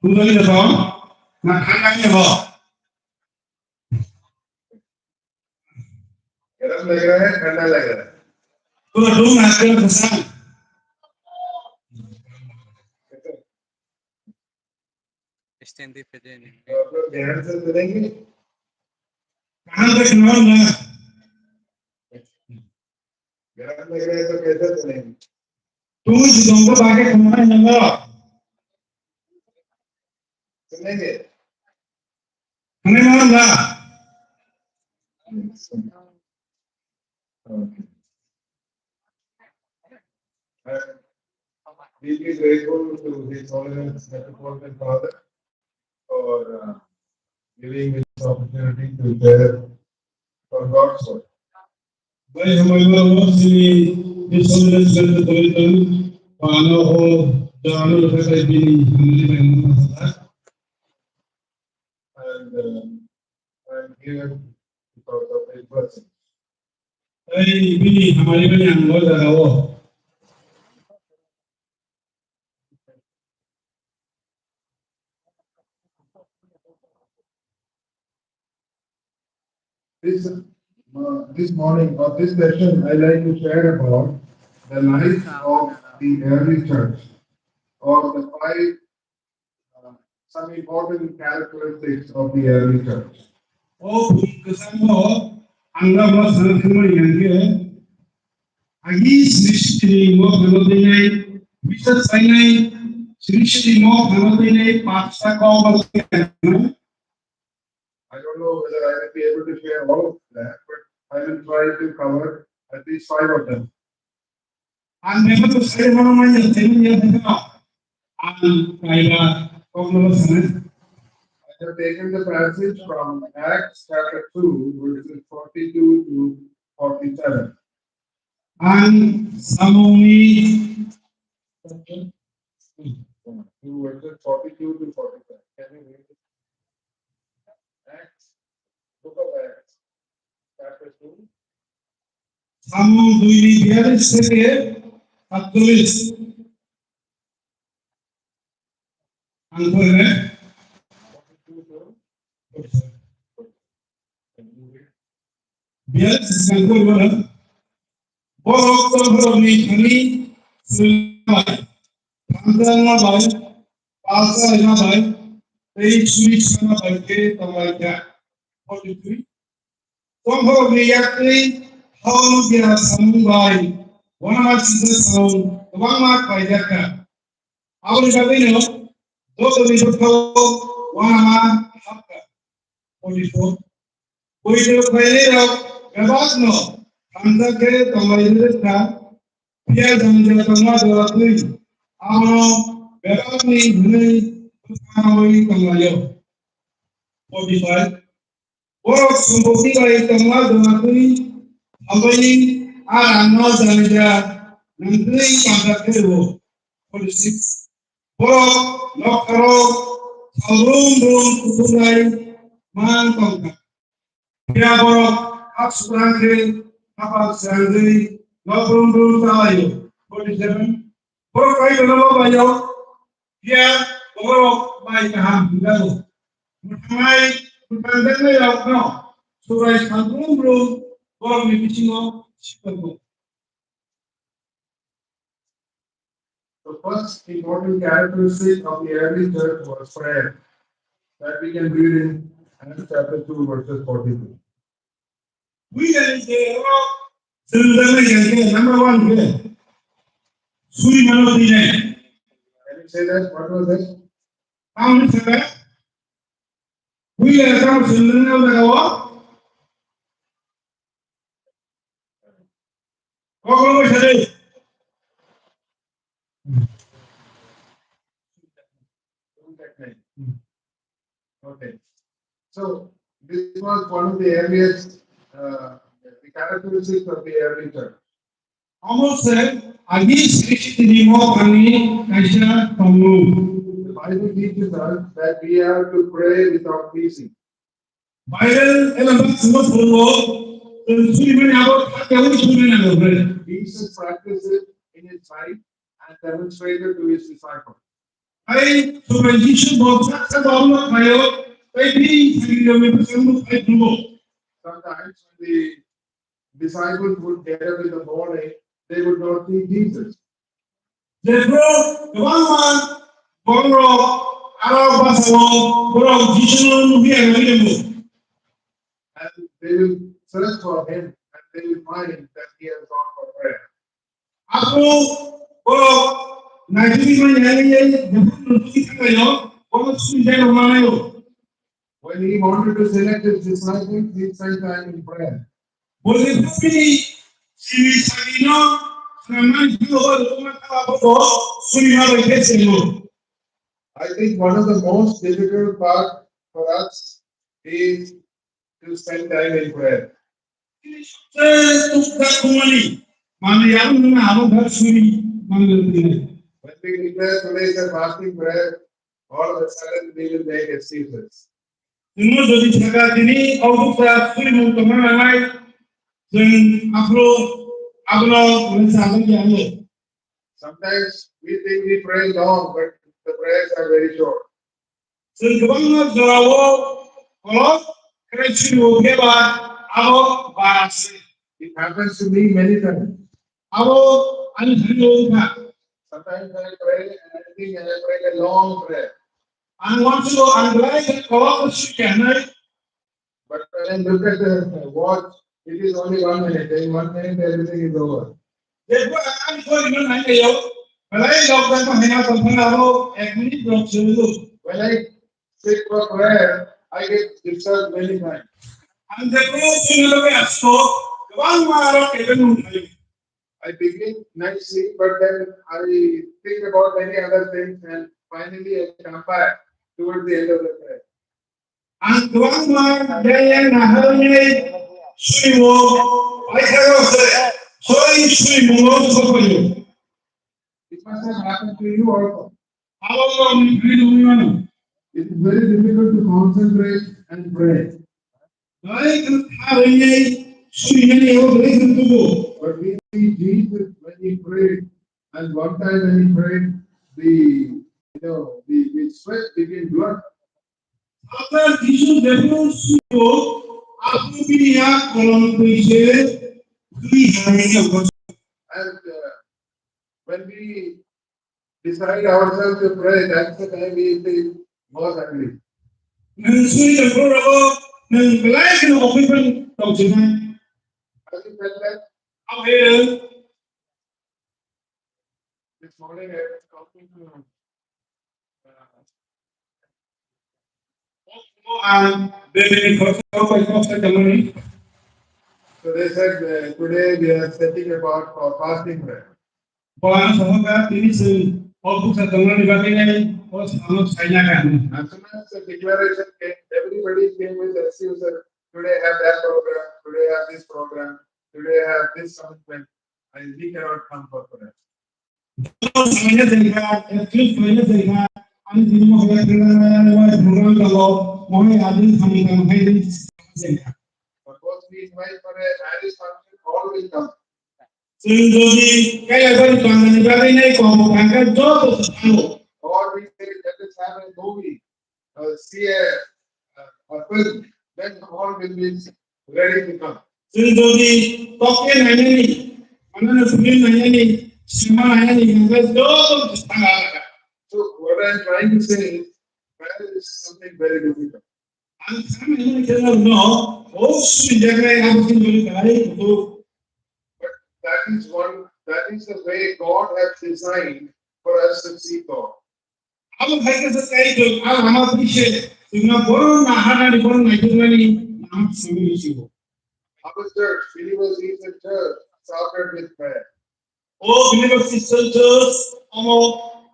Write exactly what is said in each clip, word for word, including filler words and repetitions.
Tunggali da tong? Na thangani ho? Garam lag raha hai, thanda lag raha hai? Pura room aapka khasam. Stand पे जाएंगे। तो आप लोग ध्यान से सुनेंगे। कहाँ पे सुनाऊंगा? गरम लग रहा है तो कैसे सुनेंगे? Twi si tongkha bagwi khwnai nangno. Khwnai nangno da? Okay. I'm deeply grateful to His Holiness Metropolitan Father for, uh, giving this opportunity to share for God's word. Bai hambai ma mo sini His Holiness Metropolitan Father o jano khatai bini hamni bai mo. And, uh, I'm here because of His blessing. Ai bini hamari bini ang o jaga o. This, uh, this morning or this session, I like to share about the life of the early church or the five, uh, some important characteristics of the early church. O bwskango ang no sana thangmani hwnkhe, agi srishti ni mo phano teinai, bisa sainai, srishti mo phano teinai, pasta kok. I don't know whether I will be able to share all of that, but I will try to cover at least five of them. Ang bebak sai mano manya temi ya bebak. Ang kaiba kok no sana. I have taken the passage from Acts chapter two, verses forty-two to forty-seven. Ang samungni two verses forty-two to forty-seven. Can you read it? Acts, Book of Acts, chapter two. Samung dui ni bialis theke satchollis. Ang pore. Bialis theke ang pore. Borok tongthokni thani swnamnai, thanjakma bai, palsa rwma bai, tei churi chana bai khe tonglaikha. Forty-three. Tongthokni yaktwi hao nukya samung bai uanama sijak samung kwbangma khlaijakha. Aboni bagwino joto ni bwkhao uanama hapkha. Forty-four. Poito khlainairok bebakno thansa khe tonglairwkha, phiya janija tongma jora twi abono bebakni hwnwi bwkha naui tonglaio. Forty-five. Borok sompoti bai tongma jora twi hambai a rangno janija nangtwi tangsa khe rwo. Forty-six. Borok nokharo salbrum brum kuthumlai mang tongkha. Phiya borok hak sukrang khe hapal srangwi nokrum brum talaio. Forty-seven. Borok bai kono bo baio, phiya borok bai kaham hwnjago. Mwthangnai, mwthangjaknairokno Subrai salbrum brum borokni bisingo sikongo. The first important characteristic of the early church was prayer, that we can read in Acts chapter two, verses forty-two. Puila ni je oro swngjak nai jang khe number one khe suri mano twi nai. Can you say that? What was that? Tamo ni saka puila tamo swngjak nai jaga o. Koklo bai sadi. Okay. So, this was one of the earliest, uh, the characteristics of the early church. Omo se agi srishti ni mo thani kaisa tongmung. The Bible teaches us that we are to pray without ceasing. Bible eno bak simo phwrwngo, chwng suri mani abo thang yaui suri mani nango hwnwi. Jesus practiced it in his life and demonstrated to his disciples. Ai, so when Jesus was such a normal prayer, I think he will be able to fight through. Sometimes when the disciples would get up in the morning, they would not see Jesus. Therefore, kwbangma borok aro bwskango borok Jisuno nugwi ang nugwi tongo. And they will search for him and they will find that he has gone for prayer. Aphuru borok naitugwi manya nugwi thanglai no, borok swijak rok manai no. When he wanted to select his disciples, he spent time in prayer. Boni phuru bini simi sagino swnamnani bisingo bo rwma kha bo suri ma bai khe swngo. I think one of the most difficult part for us is to spend time in prayer. Bini sobse tukda kumani mani yang nuna abo bhar suri mani. When we declare today is a fasting prayer, all of a sudden we will make excuses. Chwngno jodi sakha tini obukta suri mung tongma nangnai, chwng aphuru abono mane chagwi ya. Sometimes we think we pray long, but the prayers are very short. Chwng kwbangma jorao kolok khe suri o khe ba abo bara se. It happens to me many times. Abo ani thani o kha. Sometimes I pray and I think and I pray a long prayer. Ang wansu ang belai khe kolok suri ya nai. But when I look at the watch, it is only one minute. In one minute, everything is over. Jepho ang ko ino nai kayo, belai lok dan ko hena ko phana abo ek minute lok suru. When I sit for prayer, I get disturbed many times. Ang jepho sunu loge asto, kwbangma aro kebe nung thayo. I begin nicely, but then I think about many other things and finally I come back towards the end of the prayer. Ang kwbangma yang yang naharwi suriwo paithago se soi surimungo sokoyo. It must have happened to you also. Abo ni bri nungmano. It is very difficult to concentrate and pray. Dai kan tharwi surimani abo dai kan tubo. But we see Jesus when he prayed, and one time when he prayed, the, you know, the, the sweat became blood. Satan Jisu jepho suyo, aphuru bini ya kolom twi se khwi hai ya. And uh, when we decide ourselves to pray, that's the time we feel most angry. Nang sui jepho rogo, nang belai keno okui pang tong sinai. Have you felt that? Amen. This morning I was talking to Ang bebeni khoroksa bai kok sai tongmani. So they said, uh, today we are setting apart for fasting prayer. Bo ang sohoka tini chwng o buksa tongmani bagwi nai o samung saina kha. As soon as the declaration came, everybody came with excuses. Today I have that program, today I have this program, today I have this commitment. I, we cannot come for prayer. Joto swlaina jengkha, excuse swlaina jengkha, ani tini mohai program, mohai program tongo, mohai adin samung tang hai jengkha. Suppose we invite for a marriage function, all will come. Chwng jodi kailaibari tongmani bagwi nai komo thangkha, joto se thango. Or we say, let us have a movie. Uh, see a, a, a film, then all will be ready to come. Chwng jodi tokhe nainani, manana film nainani, cinema nainani, hwnba joto thang alaka. So what I am trying to say is, prayer is something very difficult. Ang thang nainani khe no, o sui jagai ang thang nainani khe no. But that is one, that is the way God has designed for us to see God. Abo hai khe sa kai jong a lama twi se, chwngno bono naharnani, bono naituknani lama simi rwsigo. Our church, Believers Eastern Church, started with prayer. O Believers Eastern Church, omo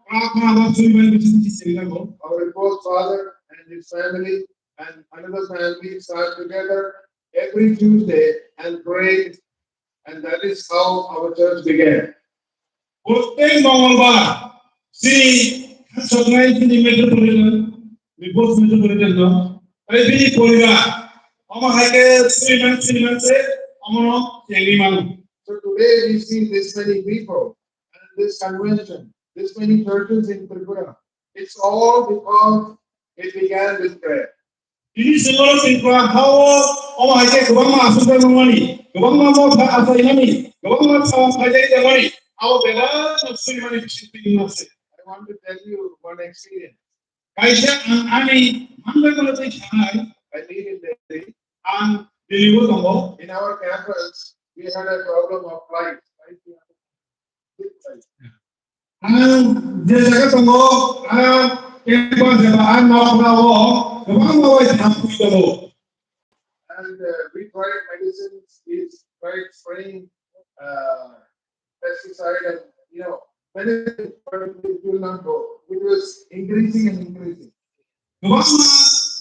prarthana ba simi bai bisingo se simi lago. Our reverend father and his family and another family sat together every Tuesday and prayed. And that is how our church began. Prottek Mongolbar, chini khasoknai chini metropolitan, Bipos metropolitan no, tei bini poribar, omo hai khe suriman suriman se, omono chengwi mano. So today we see this many people and this convention, this many churches in Tripura. It's all because it began with prayer. Tini sengoro sengkra hao omo hai khe kwbangma aswk mani, kwbangma motha achaimani, kwbangma thawang khaijai tongmani, abo bebak no swimani bising twi wngma se. I want to tell you one experience. Kaisa ang ani manjakmano tei sanai. I live in Delhi. Ang Delhi-o tongo. In our campus, we had a problem of flight. Flight, we had a big flight. Ang je jaga tongo, ang campus eba ang nokhrao kwbangma bai thampui tongo. And, uh, we tried medicines, we tried spraying, uh, pesticide and, you know, many things, but it will not go. It was increasing and increasing. Kwbangma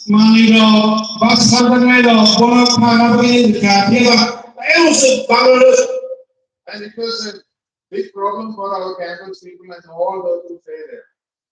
manwirok, bus sarjaknairok, bono phalna bagwi wngkha, phiya ba, tei se bagwi. And it was a big problem for our campus people and all those who stay there.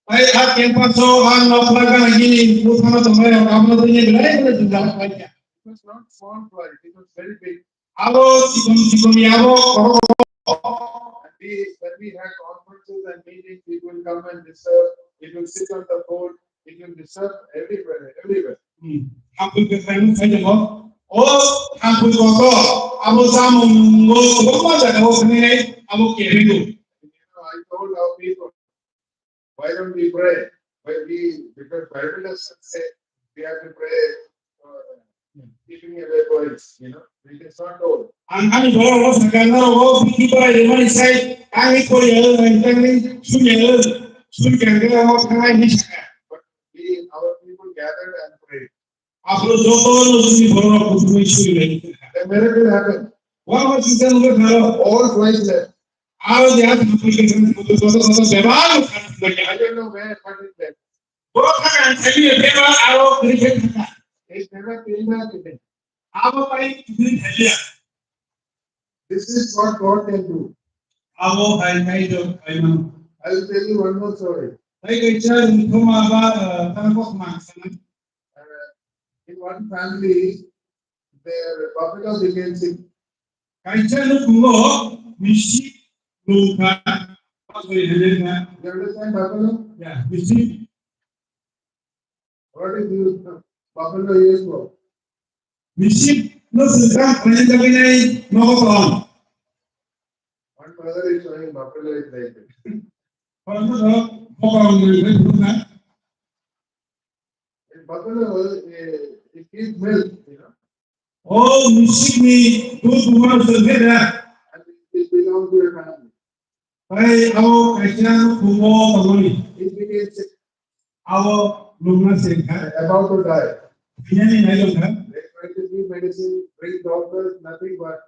Tei a campus-o ang nokla gana gini buphano tongnairok abono tini belai belai jwngjal khlaikha. It was not small flight, it was very big. Abo chikon chikon ni abo khorok. And we, when we had conferences and meetings, it will come and disturb, it will sit on the board, it will disturb everywhere, everywhere. Hmm. Hampui kwthai no khai tongo. O hampui kotor abo chamung nungo kwbangma jagao thangwi abo kebego. You know, I told our people, why don't we pray? Why we, because Bible doesn't say we have to pray for keeping away boils, you know. It is not told. Ang ani borok no sakha, norok o bini borai rwmani sai tangwi poriya, ang tangwi sunya, sunya, ang tangwi thangnai hinwi sakha. But we, our people gathered and prayed. Aphuru joto no chini borok rok buthumwi suri lai. A miracle happened. Wah wah chwngsa nungkha tharo. All flies left. Aro je ang thangwi khe thang thangwi joto joto bebak no thang thangwi. I don't know where, but it left. Borok thang ang thangwi bebak aro kwrwi khe thangkha. It never came back again. Abo pai kwrwi thangya. This is what God can do. Abo hai nai jok khai mano. I will tell you one more story. Tai kaisa rungthoma ba, uh, tang kok mang sana. Uh, in one family, their buffalo became sick. Kaisa nukhungo misi lungkha, sorry, helena. You understand buffalo? Yeah, misi. What is used for? Buffalo used for? Misi no sengkrak khlaina bagwi nai nogo tong. One mother is showing buffalo is like this. Kono no bokorong ni bai phunukha. In buffalo, eh, it gives milk, you know. O misi ni dudh bumano sengkhe da. And it belongs to a family. Tai abo kaisa nukhungo tongmani. It became sick. Abo lungna se kha. About to die. Thwinani nai wngkha. They tried to give medicine, bring doctors, nothing but.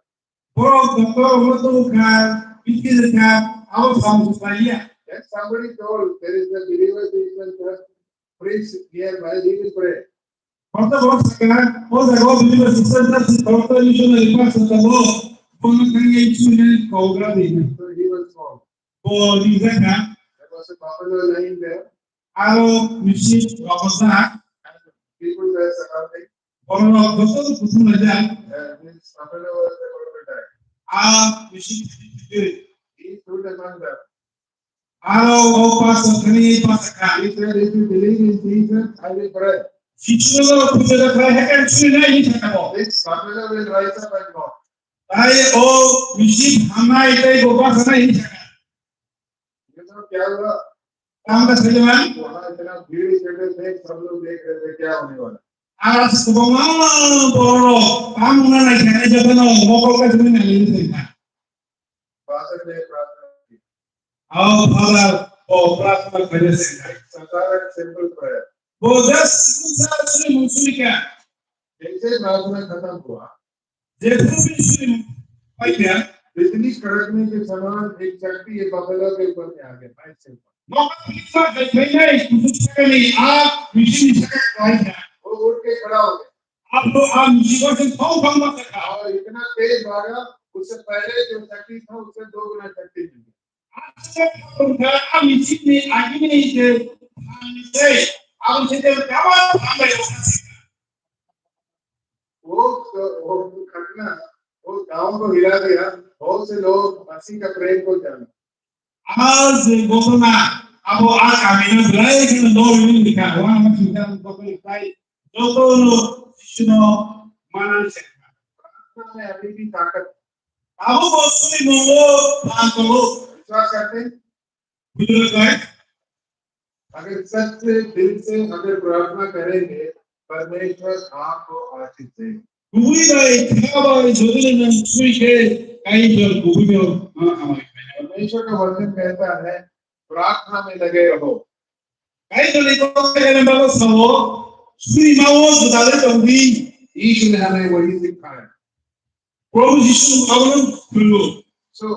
Borok doctor rokno tubukha, bithi rwkha, abo samung se paiya. Then somebody told, there is a believer, this one, just preach nearby, he will pray. Kotor borok sakha, o jaga o believer sister ta si kotor missionary pastor tongo, bono thangwi chini kogra dina. So he was called. Bo rijak kha. There was a buffalo lying there. Aro misi rokojak. And people were surrounding. Borok rok joto kuthum laijak. And this buffalo was about to die. A misi thwi thwi. He stood among them. Aro o pastor thani pastor kha. He said, if you believe in Jesus, I will pray. Jisu no puja da khai hakan chini nai ni thaka bo. This buffalo will rise up and walk. Tai o misi hamnai tai bo pastor nai ni thaka. You know क्या हुआ? Tamo ta sailaima? वहाँ इतना भीड़ इकट्ठे थे, सब लोग देख रहे थे क्या होने वाला। Aro kwbangma borok tamo na nai kha jotono mokol ka jini nai ni thaka. Father ने प्रार्थना की। Abo father bo prarthana khaina se khai. It's a simple prayer. Bo just simple sa suri mung suri kha. जैसे प्रार्थना खत्म हुआ, jephuru bini suri mung pai kha, बिजली कड़कने के समान एक शक्ति ये बफेलो के ऊपर में आ गया, ऐसे। Nokha philipma hai phainai kuthuk sakani a misi ni saka kwlai kha. वो उठ के खड़ा हो गया। Abo a misi bo se thong thong ma sakha. और इतना तेज भागा, उससे पहले जो शक्ति था, उससे दो गुना शक्ति मिल गया। Aswk wngkha, a misi ni agini je thang se, abo se je kama thang bai wngkha. वो, वो घटना, वो गांव को हिला दिया, बहुत से लोग मसीह का प्रेम को जाना। A je ghotona, Abo a kami no belai kheno no rini likha, wa ma singsa no koi kai. Joto no Jisu no manan se. प्रार्थना में अभी भी ताकत। Abo bo suri mongo phan tongo. विश्वास करते हैं? Bujura kai. अगर सच्चे दिल से अगर प्रार्थना करेंगे, परमेश्वर आपको आशीष देगा। Kubui bai, kha bai, jodi le nang sui khe, kai jor kubui no, ma amai kai. परमेश्वर का वचन कहता है, प्रार्थना में लगे रहो। Kai jor ni ko kai na ba sao, sui ma o jodi le tong di. यीशु ने हमें वही सिखाया। Prabhu Jisu abono phwrwngo. So,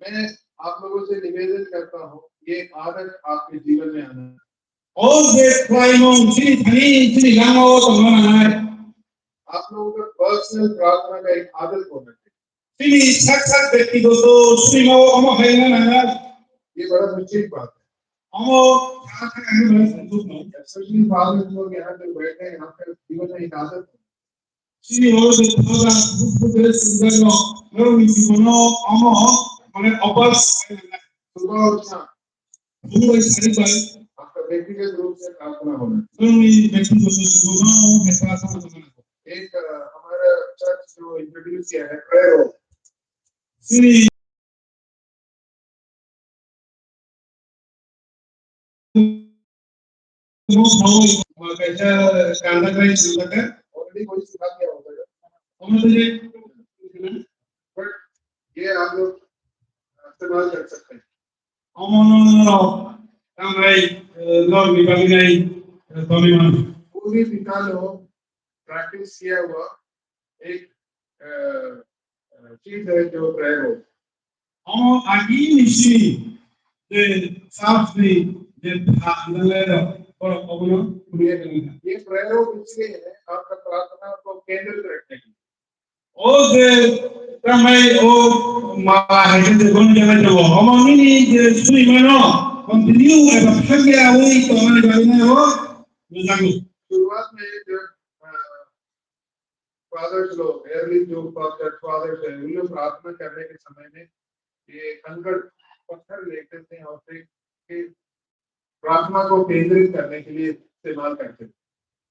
मैं आप लोगों से निवेदन करता हूँ, ये आदत आपके जीवन में आना। O je khlaimung chini thani chini langmao tongna nangnai. आप लोगों का पर्सनल प्रार्थना का एक आदत होना चाहिए। Chini sak sak byaktigoto swimao omo hai wngna nangnai. ये बड़ा मुश्किल बात है। Omo kha kha khe belai songthokno. Especially father लोग यहाँ पे बैठे हैं, आपका जीवन में एक आदत है। Chini oro je Father, Buddha, Sundar no, norokni jibono omo, mane, obas. सुबह उठना। Phuru bai sari bai. आपका व्यक्तिगत रूप से प्रार्थना होना। Norokni byaktigoto jibono hai prarthana tongna nango. एक, अ, हमारा चर्च जो इंट्रोड्यूस किया है, प्रेयर हो। Chini Already कोई सिखा दिया होगा। Omo tei But ये आप लोग इस्तेमाल कर सकते हैं। Omo no no no. Tangrai, eh, log ni bagwi nai, eh, tongwi mano. पूर्वी पिता लोग प्रैक्टिस किया हुआ एक, अ, अ, चीज है जो प्रेयर हो। Omo agi ni simi je church ni je pha nang le ro, borok obono khuliya tong kha. ये प्रेयर हो इसलिए है, आपका प्रार्थना को केंद्रित रखने के लिए। O je tamai o mala hai je gon jana jo, omo nini je sui mano continue eba thangya ui to mani bagwi nai o bujago. शुरुआत में जब, अ, फादर्स लोग, अर्ली जो चर्च फादर्स हैं, उन लोग प्रार्थना करने के समय में ये कंकड़ पत्थर लेते थे और फिर, फिर प्रार्थना को केंद्रित करने के लिए इस्तेमाल करते थे।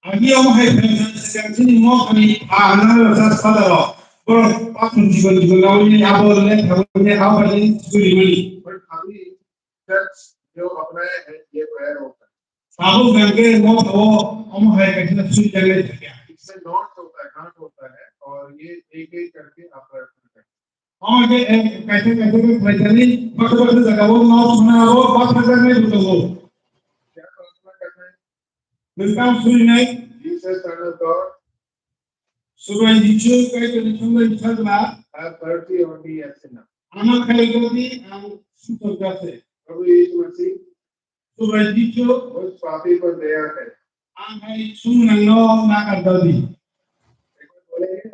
Agi omo hai phaikha, sigang chini mo thani pha hwnna rwkha spadaro. Borok pathor jikon jikon lawi abo le thawi ne abo le churi mani. But अभी चर्च जो अपनाया है, ये प्रेयर होता है। Tabuk jang khe mo thawo omo hai kaisa suri jagle thakya. इससे नोट्स होता है, नोट होता है और ये एक एक करके आप प्रयत्न करते हैं। Omo khe, eh, kaisa kaisa khe khlaijani, baksa baksa jagao no thangna abo baksa jaknai bo tongo. क्या प्रार्थना करना है? Nwng tamo surinai? Jesus, Son of God, Subraiyung Jisu, Kaitorni Songchakni Sajla. Have mercy on me, a sinner. Ama khairok di, ang sumsok jase. Prabhu Yeshu Masih, Subrai Jisu, मुझ पापी पर दया कर। Ang hai sumnangno nakar dadi. एक बार बोलेंगे।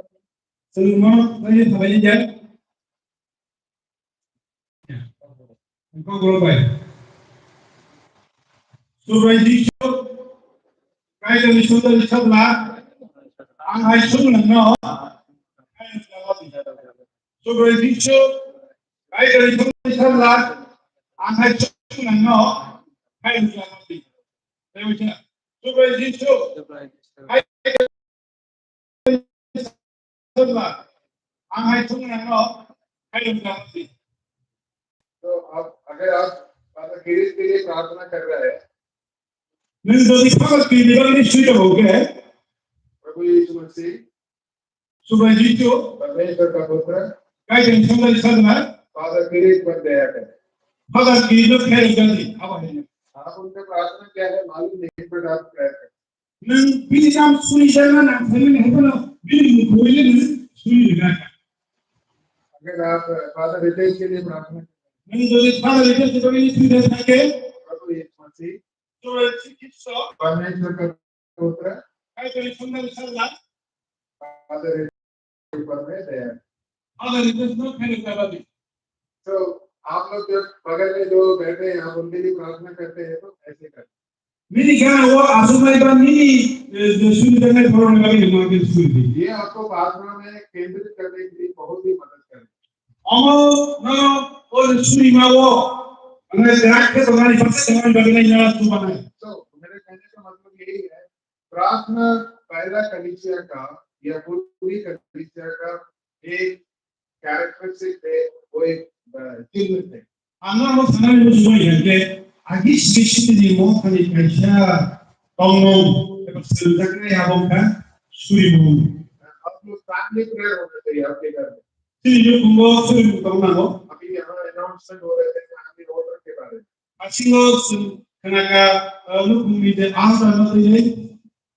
Chwng mono khlaiwi thabaini je. Engkok bolong bai. Subrai Jisu, Kaitorni Songchakni Sajla, ang hai sumnangno. Subrai Jisu, Kaitorni Songchakni Sajla, ang hai sumnangno. Hai Subrai Jisu, Kaitorni Sajla, ang hai sumnangno. Hai Subrai Jisu. तो अब अगर आप फादर किरीट के लिए प्रार्थना कर रहे हैं, Nwng jodi Father Kirit ni bagwi swi tongo khe, प्रभु यीशु मसीह, Subrai Jisu, परमेश्वर का पुत्र, Kaitorni Songchakni Sajla, फादर किरीट पर दया करें। Father Kirit no khairok jani, abo hai. आप उनका प्रार्थना क्या है मालूम नहीं, but आप प्रेयर करें। Nwng bini tamo suri jakna nang saimani hai phano bini mukhuile nwng suri rwna kha. अगर आप फादर रितेश के लिए प्रार्थना करें, Nwng jodi Father Rites ni bagwi swi rwna kha khe, प्रभु यीशु मसीह, Subrai Jisu Khristo, परमेश्वर का पुत्र, Kaitorni Songchakni Sajla, फादर के ऊपर में दया। Father Rites no khairok jabadi. तो आप लोग जब बगल में जो बैठे हैं, आप उनके लिए प्रार्थना करते हैं, तो ऐसे करें। Nini gana o aswknai ba nini, eh, je suri jaknai borokni bagwi nwng ma khe suri di. ये आपको प्रार्थना में केंद्रित करने के लिए बहुत ही मदद करेगा। Omo no o je suri ma o Hwnwi kwrak khe tongnani, bwswk tongnani bagwi nai na chubanai. So, mere kahne ka matlab yahi hai, prarthana pehla कलीसिया ka ya puri कलीसिया ka ek characteristic hai, wo ek, uh, चिन्ह hai. Ang no sanani muchungma ya khe, agi sri sri ni mo khani kaisa tongmung, eba swngjak nai abo kha suri mung. आप लोग family prayer होना चाहिए आपके घर में। Chini nukhungo suri mung tong nango. अभी यहाँ announcement हो रहे थे, family order के बारे में। Asingo chwng khnakha, uh, nukhungni je alta no twi.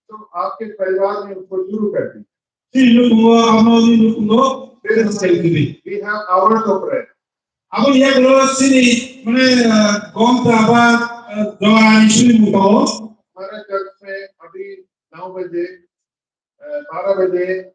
तो आपके परिवार में उसको शुरू कर दीजिए। Chini nukhungo, aboni nukhungo, फिर bebas khaidi. We have hours of prayer. Aboni yagulo chini, mane, uh, ghonta ba, uh, jorani suri mung tongo. हमारे चर्च में अभी नौ बजे, अ, बारह बजे,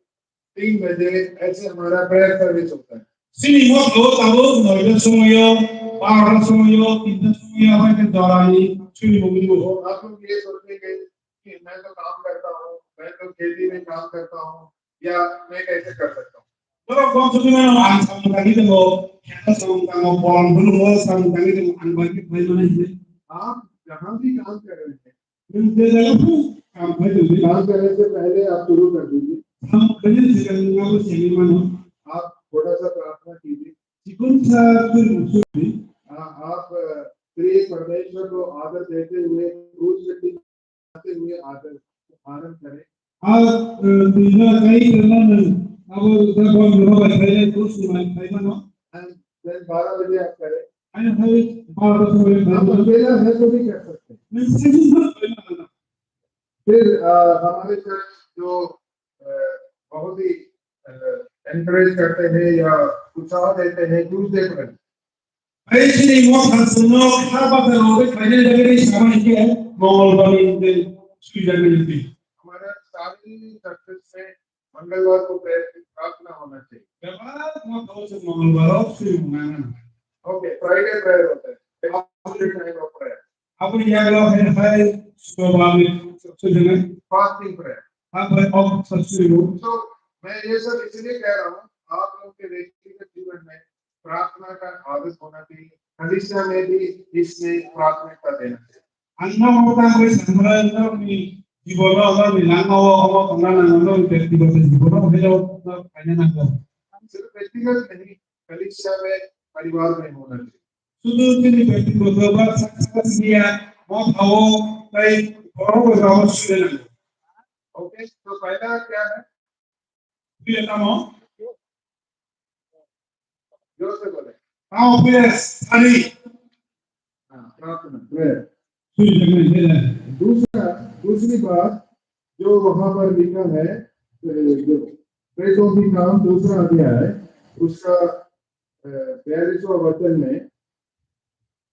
तीन बजे, ऐसे हमारा प्रेयर सर्विस होता है। Chini motho tabuk noita somoyo, barota somoyo, tinta somoyo, abai khe jorani suri mung tongo. तो आप लोग ये सोचेंगे कि मैं तो काम करता हूँ, मैं तो खेती में काम करता हूँ, या मैं कैसे कर सकता हूँ? Norok bonsogwi mano ang samung tangwi tongo, kheto samung tango, bolong bolongo samung tangwi tongo, ang bai khe khlai mano hinwi. आप जहाँ भी काम कर रहे हैं, Nwng je jaga phuru kam khai tongdi. काम करने से पहले आप शुरू कर दीजिए। Sam khaina swkang nwng abo sengwi mano. आप थोड़ा सा प्रार्थना कीजिए। Chikon sa twi rwdi. आ-, आप, अ, प्रिय परमेश्वर को आदर देते हुए क्रूस पे टिकाते हुए आदर आरंभ करें। A, eh, twi no kai tongna nwng abo jagao nwng bai khai krus ni mai khai mano. And then बारह बजे आप करें। Ani hai barota somoy. आप अकेला है तो भी कर सकते हैं। Nwng saichung phano khai mano. फिर, अ, हमारे चर्च जो, अ, बहुत ही, अ, एनकरेज करते हैं या उत्साह देते हैं, ट्यूसडे पर। Hai chini motha chwngno kha bata rwgwi khlainani bagwi samani khe Mongolbarni je swijagwi rwdi. हमारा सारी चर्चेस में मंगलवार को प्रेयर की प्रार्थना होना चाहिए। Bebak motha o chwng Mongolbar o swijagwi rwna nang. Okay, Friday prayer होता है। Afternoon time of prayer. Aboni yagulo hai hai Sukrobar ni swijagwi. Fasting prayer. Abai ok sasui ro. तो मैं ये सब इसलिए कह रहा हूँ, आप लोग के व्यक्तिगत जीवन में प्रार्थना का आदत होना चाहिए, कलीसिया में भी इसमें प्राथमिकता देना चाहिए। Ang no mo tang bai samra no ni jibono no ni langma o omo tongna nango no ni bektigoto jibono helo no kaina nango. सिर्फ व्यक्तिगत नहीं, कलीसिया में, परिवार में होना चाहिए। Sudu chini bektigoto ba saksa siniya mo thawo tai borok bai ramo sile nango. Okay, तो पहला क्या है? Pile tamo? जोर से बोले। Tamo pile sari. हाँ, प्रार्थना, प्रेयर। Suri jagna jela. दूसरा, दूसरी बात जो वहां पर लिखा है, अ, जो प्रेरितों की काम दूसरा अध्याय, उसका, अ, बयालीसवां वचन में,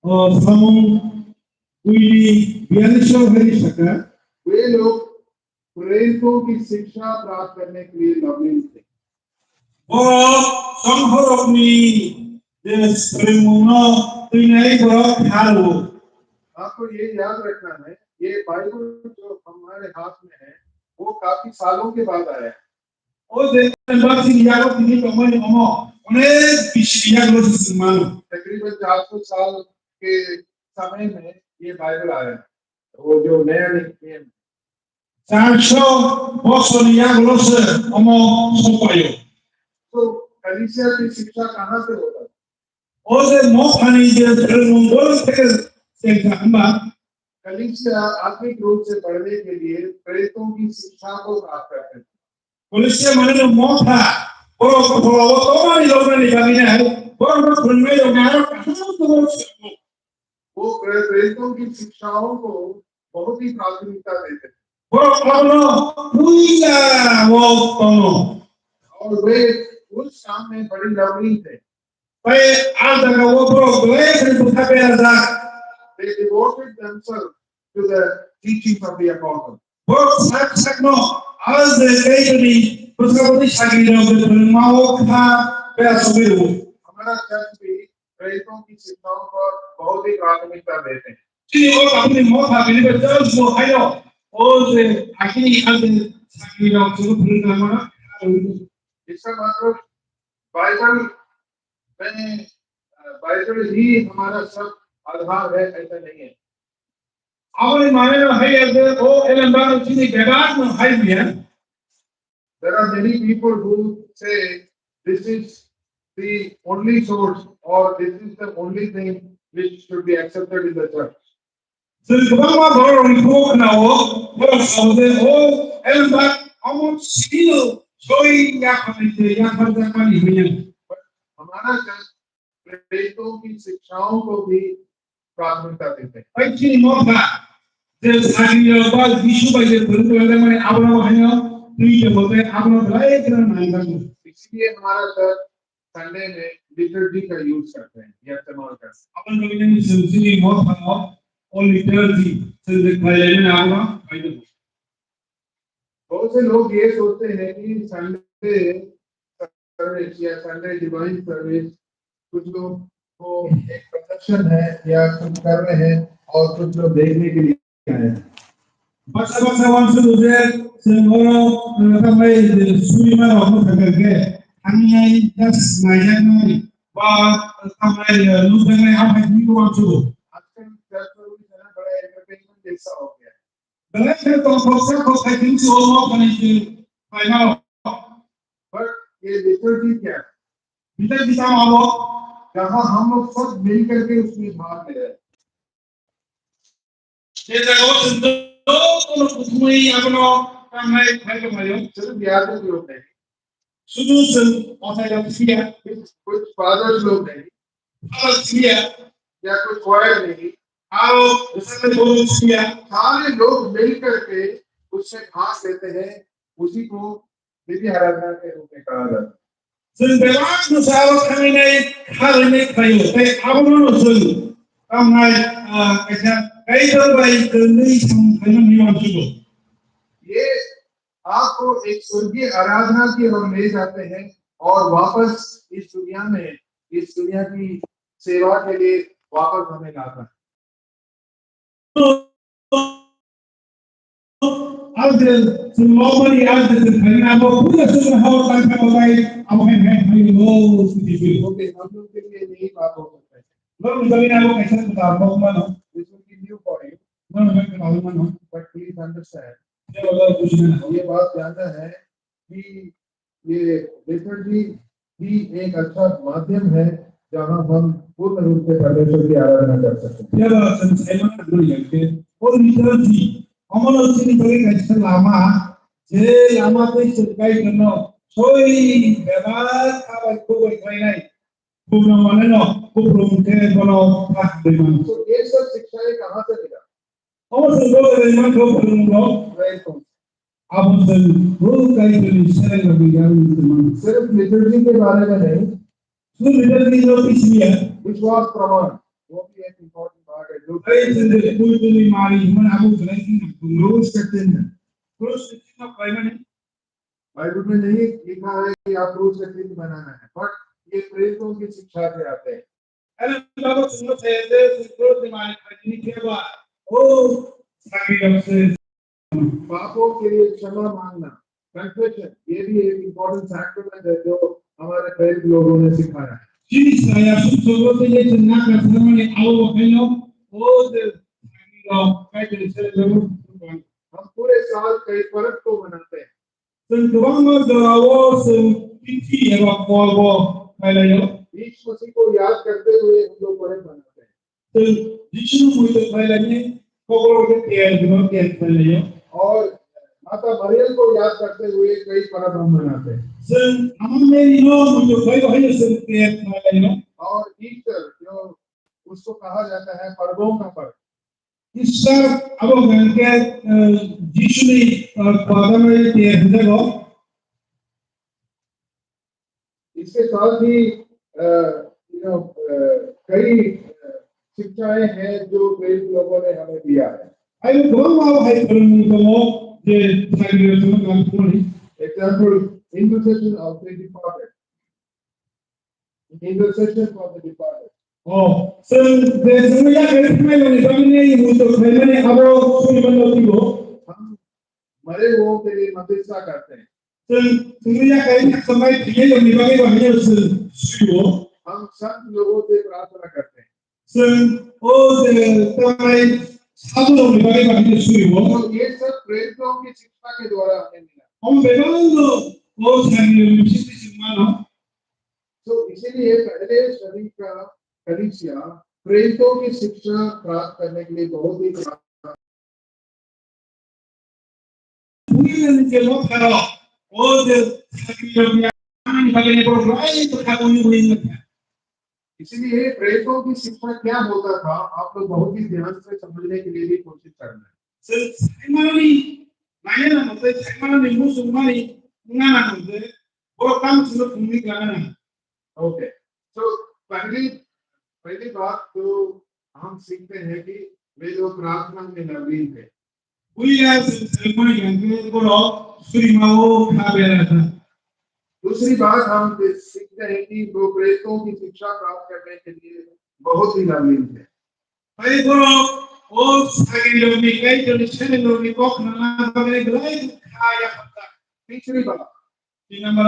O samung twi ni biyaliso hai sakha. वे लोग प्रेरितों की शिक्षा प्राप्त करने के लिए लवलीन थे। Borok songkhorokni je swrwngmungno twinai borok kha rwo. आपको ये याद रखना है, ये बाइबल जो हमारे हाथ में है, वो काफी सालों के बाद आया है। O je Bible chini yago tini tongmani omo onek bisi yago se chwng mano. तकरीबन चार सौ साल के समय में ये बाइबल आया। वो जो नया नियम। Charso bosorni yagulo se omo sokpaio. तो कलीसिया की शिक्षा कहाँ से होता है? O je mothani je swrwngmung bor theke chengkha hwnba? कलीसिया आत्मिक रूप से बढ़ने के लिए प्रेरितों की शिक्षा को प्राप्त करते थे। Kolosia mane no motha, borok khorao tongmani lognani bagwi nai, borok no phwrwngnai rok nai, aro kaham tongmani swngo. वो प्रे-, प्रेरितों की शिक्षाओं को बहुत ही प्राथमिकता देते थे। Borok abono puila o tongo. और वे उस काम में बड़ी लवलीन थे। Tei ah jaga o borok belai kheno bwkha berajak. They devoted themselves to the teachings of the apostles. Borok sak sakno ah je tei bini bwskango tei sagrirok je phwrwngmao kha bera sogwi rwo. हमारा चर्च भी प्रेरितों की शिक्षाओं पर बहुत ही प्राथमिकता देते हैं। Chini o tabukni motha bini bai church bo haino o je agini ah je sagrirok chwngno phwrwngna mano. इसका मतलब बाइबल में, अ, बाइबल ही हमारा सब आधार है, ऐसा नहीं है। Aboni mane no hai ya je o elembak chini bebak no hai biya. There are many people who say this is the only source or this is the only thing which should be accepted in the church. Chwng kwbangma borok rokni khubo khwnao, borok sao je o elembak omo sino soi yakharni je yakharjakmani hwnwi. But हमारा प्रेरितों की शिक्षाओं को भी प्राथमिकता देते हैं। Hai chini motha je sakni rok ba Jisu bai je phwrwngwi tongnai mani abono haino twi tongwi abono belai kheno nangjago. इसीलिए हमारा चर्च संडे में लिटर्जी का यूज़ करते हैं या इस्तेमाल करते हैं। Aboni bagwi chwng chini motha o liturgy chwng je khlai lai mani abono khlai tongo. बहुत से लोग ये सोचते हैं कि संडे सर्विस या संडे डिवाइन सर्विस कुछ लोग को एक प्रदर्शन है या कुछ कर रहे हैं और कुछ लोग देखने के लिए आए हैं। Baksa baksa uansukgo je chwng oro, eh, tambai je surima rok no thangkha khe thangwi just naijaknai ba tambai, eh, nukjaknai amhai thwngwi uansukgo. आजकल चर्च में भी जो है बड़ा एंटरटेनमेंट जैसा हो गया है। Belai khe tongthok sakhok khai tongsi o motha ni se khlaima rok. But ये लिटर्जी क्या है? Liturgy tamo abo. जहाँ हम लोग सब मिल करके उसमें भाग ले रहे हैं। Je jaga o chwng jotono kuthumwi abono tangnai khlai tonglaio. सिर्फ याजक लोग नहीं। Sudu chwng othai rok phiya. कुछ, कुछ फादर्स लोग नहीं। Father phiya. या कुछ क्वायर नहीं। Aro bwsakni borok phiya. सारे लोग मिल करके उससे भाग लेते हैं, उसी को निधि आराधना के रूप में कहा जाता है। Chwng bebak bwsa aro thangnai kha rwnai khlaio, tei abono no chwng tamnai, ah, kaisa Kaitor bai kwrwngwi samung khlaimani uansukgo. ये आपको एक स्वर्गीय आराधना की ओर ले जाते हैं और वापस इस दुनिया में, इस दुनिया की सेवा के लिए वापस हमें लाता है। Ang je chwng lobmani, ang je chwng khaina abo puila chwng hao tang kha bai abo hai hai hai lo sidi sidi. Okay, हम लोग के लिए नई बात हो सकता है। Norok ni bagwi abo kaisa kwtal kok mano. This will be new for you. Norok ni bagwi kwtal mano. But please understand. Tei abo bujina nango. ये बात जानना है कि ये लिटर्जी भी एक अच्छा माध्यम है, जहाँ हम पूर्ण रूप से परमेश्वर की आराधना कर सकते हैं। Phiya ba chwng sai mano hwnwi ya khe, o liturgy, omono chini bagwi kaisa lama, je lama tei chwng Kaitorno soi bebak kha bai khuk bai khlainai, buphang manwi no, buphang khe bono kha hwnwi mano. तो ये सब शिक्षाएं कहाँ से मिला? Omo chwng bo belai mankha o phrwngmung rok. Abo chwng bo Kaitorni seleng rokni yarwngni se mano. सिर्फ लिटर्जी के बारे में नहीं। Sudhu liturgy no twi simi ya. विश्वास प्रमाण, वो भी एक इंपॉर्टेंट पार्ट है। जो Tei chwng je twi twi ni mari hwnmani abo belai khe nangkukmani. क्रूस का चिन्ह। Krus ni chinno khlaimani. Bible में नहीं लिखा है कि आप क्रूस का चिन्ह बनाना है, but ये प्रेरितों की शिक्षा से आते हैं। Ani babo chwngno saya je, chwng Krus ni mari khlaimani khe ba, o sakni rok se. पापों के लिए क्षमा मांगना, कन्फेशन, ये भी एक इंपॉर्टेंट सैक्रेमेंट है जो हमारे प्रेरित लोगों ने सिखाया है। Chini saya sumsogo tei je chwng nakar thangmani abo bo khaino, o je sakni rok Kaitorni seleng rok. हम पूरे साल कई पर्व को मनाते हैं। Chwng kwbangma jorao chwng tithi eba porbo khlai laio. यीशु मसीह को याद करते हुए हम लोग पर्व मनाते हैं। Chwng Jisuni muitu khlai lainai kokborok khe ter hwnwi ter khlai laio. और माता मरियम को याद करते हुए कई पर्व हम मनाते हैं। Chwng Ama Mary no muitu khlai bo haino chwng ter khlai laio. और ईस्टर जो उसको कहा जाता है पर्वों का पर्व। Easter abo hwnkha khe, eh, Jisuni, eh, padagnai ter hwnjago. इसके साथ ही, अ, you know, अ, कई, अ, शिक्षाएं हैं जो प्रेरित लोगों ने हमें दिया है। Hai kwbangma abo hai phrwngmung tongo je sakni rok chwngno nangkukmani. Example, intercession of the departed. Intercession for the departed. O, chwng je chwngno yakarwi thangnairokni bagwi muitu khlaimani abo surimanno twibo. हम मरे हुओं के लिए मध्यस्थता करते हैं। Chwng chwngno yakarwi thangnairokni bagwi bo haino chwng surio. हम संत लोगों से प्रार्थना करते हैं। Chwng o je tamai sadhurokni bagwi bagwi suribo. तो ये सब प्रेरितों की शिक्षा के द्वारा हमें मिला। Omo bebakno o sagrirokni bisingtwi chwng mano. तो इसीलिए पहले सदी का कलीसिया प्रेरितों की शिक्षा प्राप्त करने के लिए बहुत ही Puila ni je lotharo, o je sagrirokni ani bagwi borok belai bwkha uni uni wngkha. इसीलिए प्रेरितों की शिक्षा क्या होता था, आप लोग बहुत ही ध्यान से समझने के लिए भी कोशिश करना है। Chwng saimanani, naiya nang tei saimanani muchungmani wngna nang tei borok tamo chwngno phunugwi klana nang. Okay, तो पहली, पहली बात तो हम सीखते हैं कि वे लोग प्रार्थना में नवीन थे। Puila chwng saimani hwnkhe borok surimao kha bera kha. दूसरी बात हम सीखते हैं कि वो प्रेरितों की शिक्षा प्राप्त करने के लिए बहुत ही नवीन थे। Tei borok o sagrirokni, Kaitorni selengrokni kok khnana bagwi belai kha yaphar kha. तीसरी बात, तीन नंबर,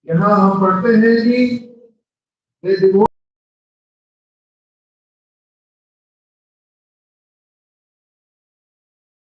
यहाँ हम पढ़ते हैं कि वे